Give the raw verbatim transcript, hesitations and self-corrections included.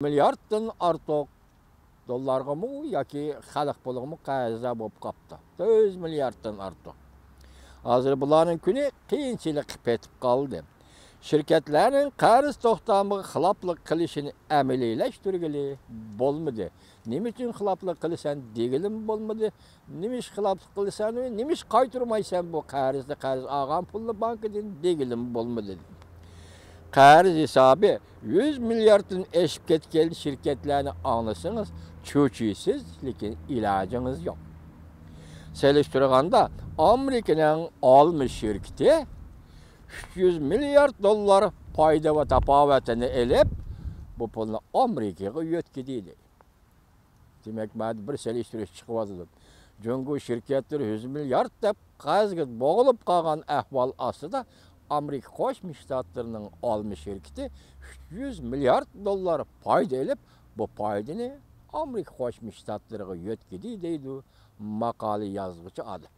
مىلياردتىن ئارتۇق دوللارغىمۇ ياكى خەلق پۇلىغىمۇ قەرزدار بولۇپ قاپتۇ. تۆت يۈز مىلياردتىن ئارتۇق. ھازىر بۇلارنىڭ كۈنى قىيىنچىلىققا پېتىپ قالدى. شىركەتلەرنىڭ قەرز توختامىغا خىلاپلىق قىلىشىنى ئەمەلىيلەشتۈرگىلى بولمىدى. نېمە ئۈچۈن خىلاپلىق قىلىسەن دېگىلىمۇ بولمىدى. نېمە ئىش خىلاپلىق قىلىسەن، نېمە ئىش قايتۇرمايسەن بۇ قەرزنى، قەرز ئالغان پۇلنى بانكىدىن دېگىلىمۇ بولمىدى. قەرز ھېسابى يۈز مىلياردتىن ئېشىپ كەتكەن شىركەتلەرنى ئاڭلىسىڭىز چۆچۈيسىز، لېكىن ئىلاجىڭىز يوق. سېلىشتۇرغاندا ئامېرىكىنىڭ ئالما شىركىتى ئۈچ يۈز مىليارد دوللار پايدا ۋە تاپاۋىتىنى ئېلىپ، بۇ پۇلنى ئامېرىكىغا يۆتكىدى دەيدۇ. دېمەك، مانا بىر سېلىشتۇرۇش چىقىۋاتىدۇ. جۇڭگو شىركەتلىرى يۈز مىليارد دەپ قەرزگە بوغۇلۇپ قالغان ئەھۋال ئاستىدا، ئامېرىكا قوشما شتاتلىرىنىڭ ئالما شىركىتى ئۈچ يۈز مىليارد دوللار پايدا ئېلىپ، بۇ پايدىنى ئامېرىكا قوشما شتاتلىرىغا يۆتكىدى دەيدۇ ماقالە يازغۇچى ئادەم.